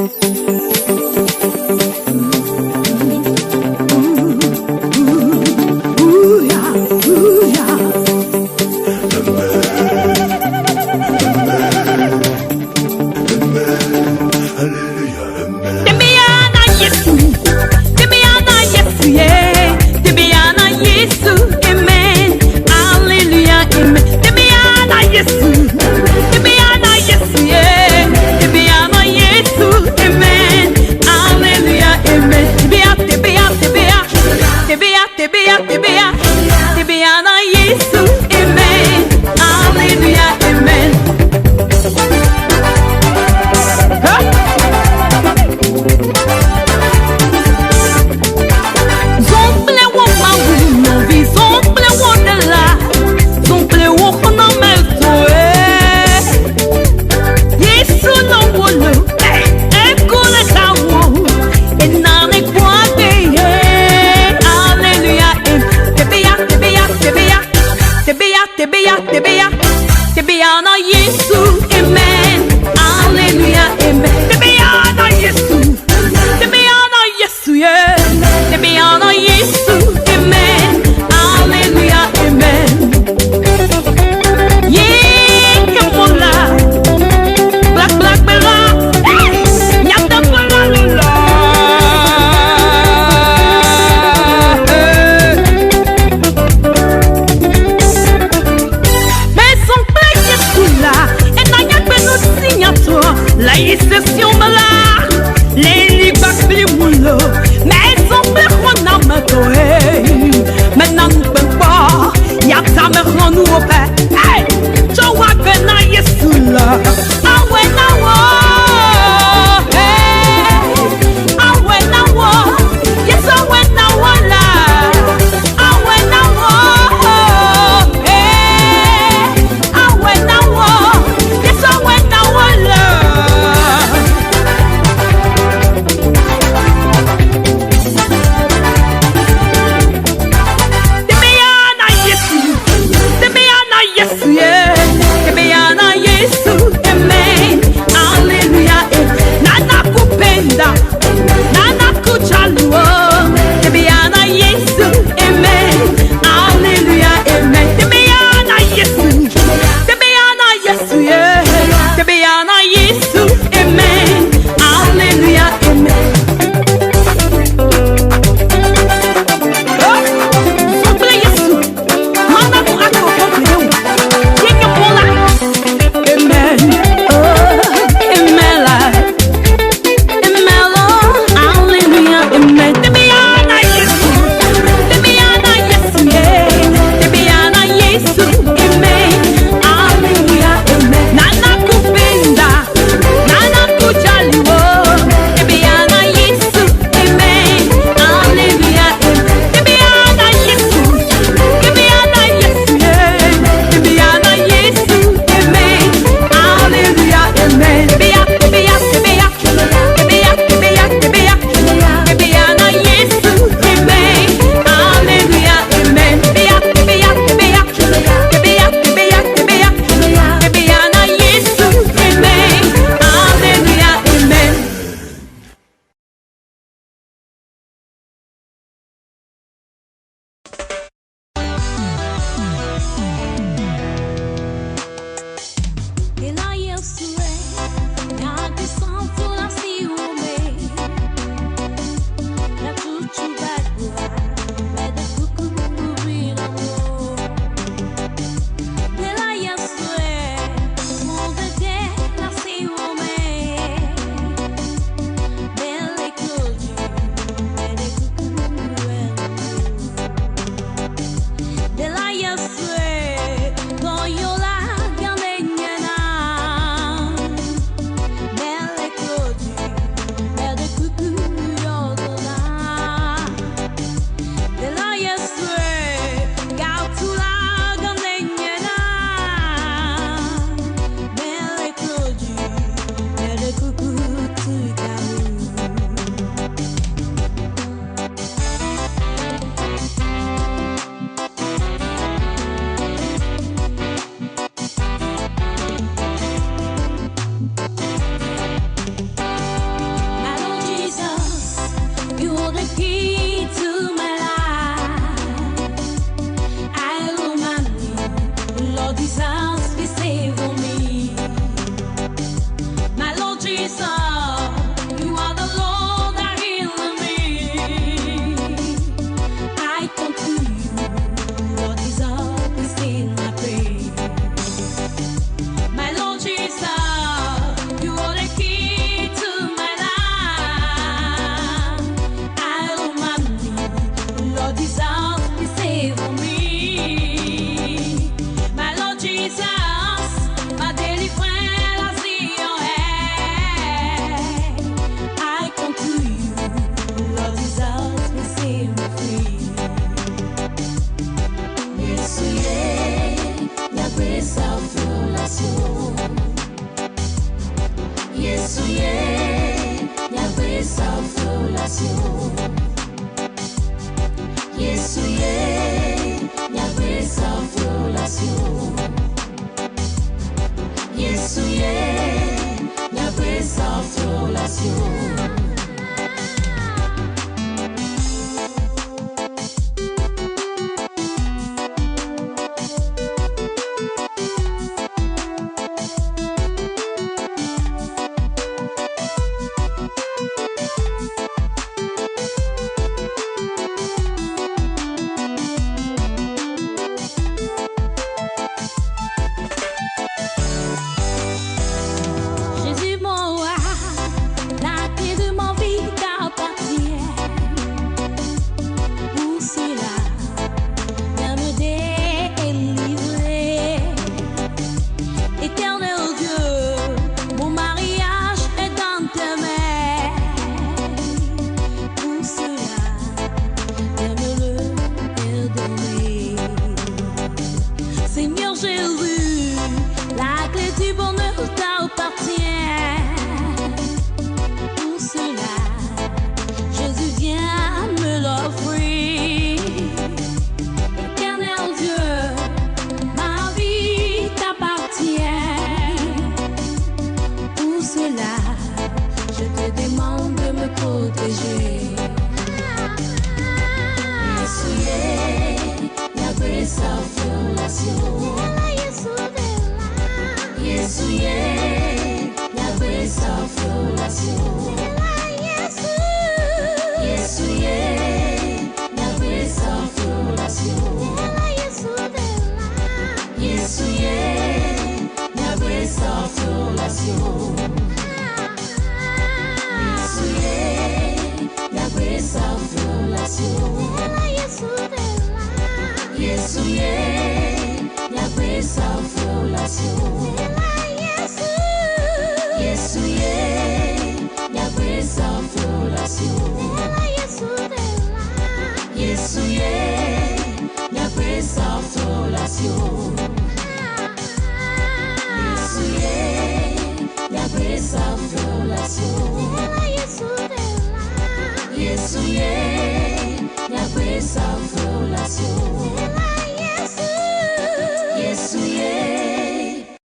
Yesu, yeah. Amen. Consolation. Jésus, mon roi, la clé de ma vie t'appartient. Pour cela, viens me délivrer. Éternel Dieu, mon mariage est dans tes mains. Pour cela, viens me le pardonner. Seigneur Jésus, la clé du bonheur t'appartient. Pour cela, Jésus vient me l'offrir. Éternel Dieu, ma vie t'appartient. Pour cela, je te demande de me protéger. Yesu ye, nyagbesa fiolasio. Yesu ye, nyagbesa fiolasio. Yesu ye, nyagbesa fiolasio. Yesu ye, nyagbesa fiolasio. Yesu ye, nyagbesa fiolasio. Yesu ye, nyagbesa fiolasio. Yesu ye, nyagbesa fiolasio. Yesu ye, nyagbesa fiolasio. Yesu ye, nyagbesa fiolasio. Yesu ye, nyagbesa fiolasio.